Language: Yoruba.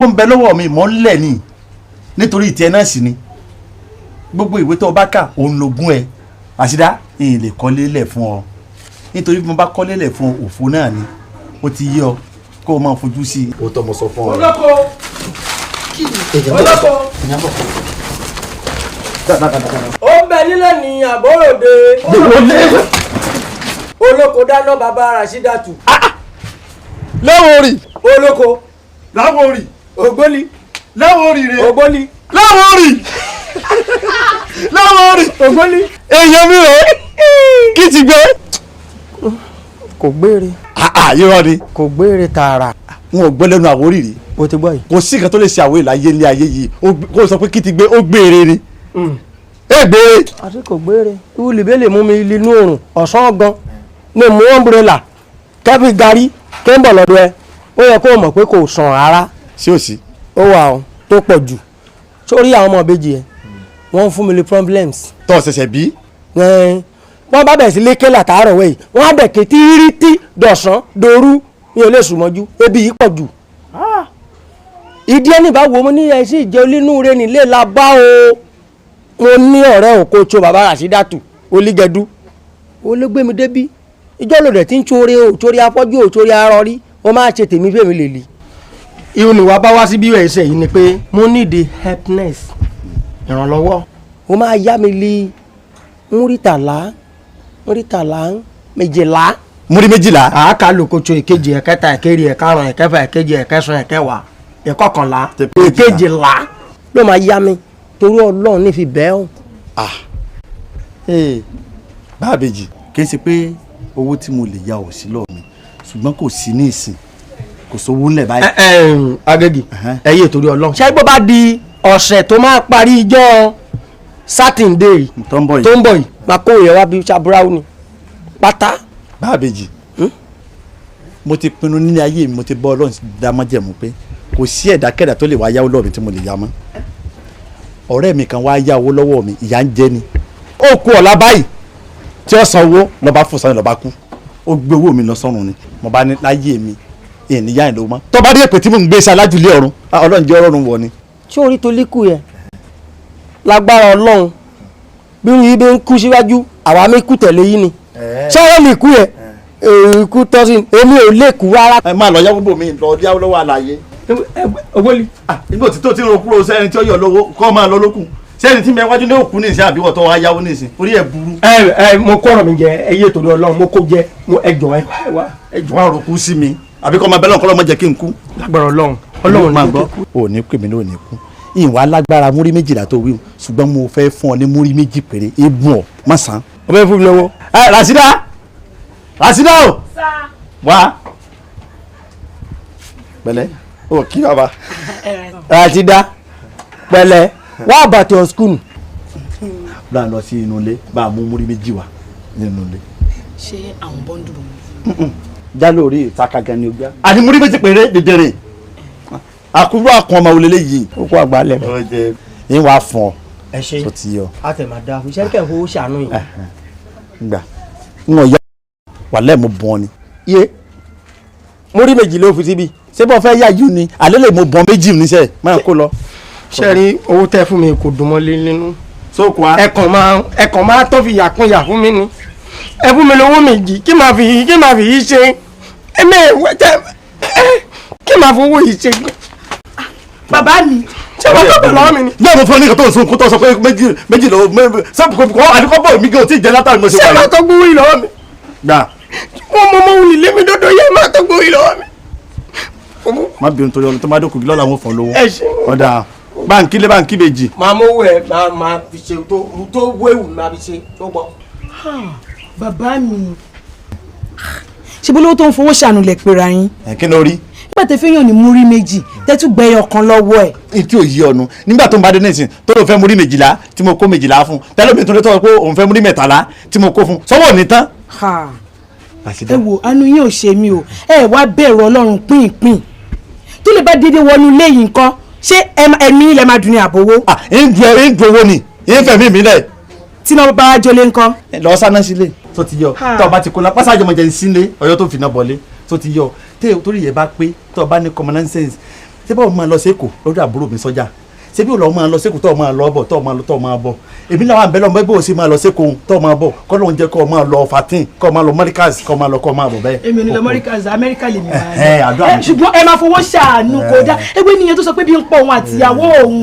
Ó ń bẹ lọ́wọ́ mi mọ́ ń lẹ̀ ni, nítorí ìtẹ́ náà sì ni gbogbo ìwé tó o bá kà òun lògùn ẹ. Àṣìdá ìyìn lè kọ́lé lẹ̀ fún ọ, nítorí bí mo bá kọ́lé lẹ̀ fún ọ, òfo náà ni. Ó ti yé ọ, kó o máa fojú sí i. Ó tọ́ mo sọ fún ọ. Olóko, olóko, ó ń bẹ nílẹ̀ ní àbóròde. Olóko dáná, bàbá Rasídàtù. Lẹ́wọ̀n orí. Olóko. Láwọn orí. Ògbólì. Láwọn orí rẹ. Ògbólì. Láwọn orí, láwọn orí. Ògbólì. Èèyàn mi rè kí ti gbé. Kò gbére. Irọ́ ni. Kò gbére tààrà. N ò gbọ́ lẹ́nu Àwórì rí. O ti gbọ́ yìí. Kò sí nǹkan tó lè ṣe Àwórì láyé ní ayé yìí. Kó sọ pé kí ti gbé, ó gbére ni. Ẹ gbére. Àti kò gbére ìwúlì bẹ́ẹ̀ lè mú mi inú oòrùn ọ̀sán gan ní mú umbrella kẹ́fì garí kí ń bọ̀ lọ́dọ̀ ẹ. Ó yẹ kó o mọ̀ pé kò sàn rárá. Sí òsì. Ó wà ó tó pọ̀ jù sórí àwọn ọmọ ìbejì ẹ, wọ́n ń fún mi ní problems. Tó o ṣẹ̀ṣẹ̀ bí. Ẹn, wọ́n bá bẹ̀rẹ̀ sí lékè látàárọ̀ wẹ̀yì, wọ́n á dẹ̀ ké tírítí dọ̀sán dorú, mi ò lè sùn mọ́jú, ebi yìí pọ̀ jù. Ìdí ẹni bá wo mo ní ẹ sì jẹ́ onínúure nílé la bá o. Mo ní ọ̀rẹ́ òkòtò, bàbá Rasídàtù olígẹdú, ó ló gbé mi débí. Ìjọ lòdẹ̀ tí ń tsore o, tsore afọ́jú o, tsore arọrí, ó máa ṣe tèmi fèmí lè lì. Ìhun ni wàá bá wá síbí ẹsẹ̀ yìí ni pé mo need the helpness, ìrànlọ́wọ́. Ó máa yá mi lé múrítàlá, múrítàlá méjìlá. Múrí 12. Àáká lòkòtò ìkejì, ẹ̀kẹta, ẹ̀kẹrin, ẹ̀karùn, ẹ̀kẹfà, ẹ̀keje, ẹ̀kẹsàn, ẹ̀kẹwàá, ẹ̀kọkànlá, ìkejìlá ló máa yá mi, torí Ọlọ́run ní fi bẹ́ẹ̀ o. Ah, ee, báàbèjì, kì í ṣe pé owó tí mo lè ya ò sí lọ́ọ̀ mi, ṣùgbọ́n kò sí ní ìsìn, kò sówó ńlẹ̀ báyìí. Ẹ ẹ Agége, ẹ yé, torí Ọlọ́run, ṣé bó bá di ọ̀sẹ̀ tó máa parí ijọ́ Sátidé tó ń bọ̀ yìí, tó ń bọ̀ yìí, máa kó ìyẹn wá bí ṣàbúráwù ni pátá. Báàbèjì, mo ti pinnu nílé ayé mi, mo ti bọ́ Ọlọ́run dá májẹ̀mú pé kò sí ẹ̀dákẹ́dà tó lè wá yáwó lọ́wọ́ mi tí mo lè yá mọ́. Ọ̀rẹ́ mi kan wá yá owó lọ́wọ́ mi, ìyá ń jẹ ni. Ó kú ọ̀la báyìí tí ó san owó, lọ́ba fò sáré, lọ́ba kú, ó gbé owó mi lọ sọ́run ni. Mo bá ní láyé mi, ìyẹn ní yá ẹ̀ lówó mọ́. Tó bá dé èpè tí mò ń gbé sí alájùlé ọ̀run, Ọlọ́run jẹ́ ọlọ́run wọ̀ ni. Ṣé orí tó líkù yẹn lágbára Ọlọ́run, bí irú yìí bí ń kú síwájú, àwa mi kú tẹ̀lé yín ni. Ṣé ọ̀rọ̀ mi kú yẹn, ikú tọ́ sí èmi ò lè kú rárá. Ẹ máa lọ yáwó bò mí, lọ yáwó lọ́wọ́ àlàyé. Ògbólì. Nígbà tí tó ti ń ro kúrò sẹ́ni tí ó yọ lówó kọ́ máa lọ lókun, sẹ́ni tí mẹ́wájú ní òkú ní ìsìn, àbíwọ̀ tó wá yáwó ní ìsìn, orí ẹ̀ burú. Ẹ ẹ, mo kó ọ̀rọ̀ mi jẹ. Ẹ yé, torí Ọlọ́run, mo kó jẹ mo, ẹ jọ, ẹ wá, ẹ jọ. Wọ́n á rò kú sí mi, àbí kọ́ máa bẹ́lẹ̀ ọ̀kọ́ lọ́mọ jẹ́ kí n kú. Lágbára Ọlọ́run, Ọlọ́run máa ní gbọ́ ò ní pè mí ní ò ní kú. Ìwà alágbára múrí 12 tó wíwù, ṣùgbọ́n mo fẹ́ fún ọ ní múrí 2 péré, ebùn ọ má san. Ọ bẹ fún mi lọ́wọ́. Ẹ Rasida, Rasida o, wá pẹ̀lẹ́ o, kí bàbá. Rasida, pẹ̀lẹ́, wá about your school. Bá a lọ sí inú ilé, bá a mú múrí 2 wá nínú ilé. Ṣé àwọn bundle mú? Já lórí ìtaka gan ni o gbá. Àní múrí 2 péré, dèdèrè àkúrò àkùn ọmọ òlélẹ yìí. Ó kó àgbálẹ̀. Yín wàá fún ọ. Ẹ ṣe. Tó ti yọ. A tẹ̀ máa da fún iṣẹ́ kẹ̀ ń fowó ṣàánú yìí. Gbà ń wọ̀n yá wàlẹ́, mo bọ̀ ni. Iye múrí 2 ló fi síbi. Ṣé bọ́ fẹ́ yá yìí ni alẹ́ lè mo bọ̀n 2 níṣẹ́ máa kó lọ. Ṣé rí owó tẹ́ fún mi, kò dùn mọ́ lé nínú. Sókun a. Ẹ̀kàn máa tó fi yà kún yà fún mi ni. Ẹ fún mi lówó 2, kí máa fi yìí ṣe ẹmẹ ẹ, kí máa fowó yìí ṣe. Bàbá mi. Ṣé wọ́n tó bẹ̀ lọ́wọ́ mi ni? Náà mo fún ọ ní nǹkan tó ń sun kó tó sọ pé méjì méjì lọ sẹ́pù kò àdìkọ́ bọ̀ mí gan tí ì jẹ́ látàrí mo ṣe Ṣé wà máa yìí. tó gbówó yìí lọ́wọ́ mi? Gbà. Wọ́n mọ ọmọ òun nílé mi dọ́dọ̀ yẹ, máa tó gbówó yìí lọ́wọ́ mi. Má bínú torí ọlọ́ tó má dókòó lọ́la, wọn fọ́n lówó. Ẹ ṣe. Ọ̀dà báńkì lé báńkì méjì. Máa mówó ẹ, máa fi ṣe tó wéwù, máa fi ṣe tó gbọ́. Bàbá mi, ṣe bó lówó tó ń fowó ṣàánú lẹ̀ pera yín? Ẹ kí ló rí? Nígbà tẹ fẹ́yàn ní múrí 2, tẹ́tù gbẹ̀yọ̀ kan lọ́wọ́ ẹ̀. Ní tí ò yí ọnu nígbà tó ń bá dé nísìn tó ló fẹ́ múrí 12 tí mo kó 12 fún tẹ́lẹ̀mí, tó ló tọ́ pé òun fẹ́ múrí 13 tí mo kó fún, sọ́wọ́ ò ní tán. Ha. Ẹ wo, àánú yín ò ṣe mí o. Ẹ wá bẹ̀rù Ọlọ́run pínpín tó lè bá dédé wọnú ilé yìí nǹkan, ṣé ẹ̀mí ilẹ̀ máa dùn ní àbówó? Ah, ń du ẹ, ń du owó ni, ń fẹ̀mí mi lẹ̀. Tí náà bá jọlé ńkọ́? Lọ sáná sílé tó ti yọ, tó o bá ti kó la pásá àjọmọ̀jẹ̀ ń sílé ọyọ́ tó fi iná bọ̀lé tó ti yọ tẹ, torí yẹ bá pé tó o bá ní common sense. Ṣé báwo máa lọ sẹ́kọ̀ lọ́dọ̀ àbúrò mi sọ́jà? Ṣé bí òun máa lọ sẹ́kọ̀ tó máa lọ bọ̀, tó máa lọ tó máa bọ̀? Èmi náà wà ń bẹ́ lọ́mọ bó o ṣe máa lọ sẹ́kọ̀ tó máa bọ̀, kọ́ ló ń jẹ́ kọ́ máa lọ fatin, kọ́ máa lọ mọ́ríkàs, kọ́ máa lọ kọ́ máa bọ̀ bẹ́ẹ̀. Èmi ò ní lọ Amẹ́ríkà, Amẹ́ríkà lèmi máa Ẹ̀hẹ́, àdúrà lọ. mi. Ṣùgbọ́n ẹ máa fowó ṣàánú, kódà ewé nìyẹn tó sọ pé bí ń pọ̀ òun àtìyàwó òun.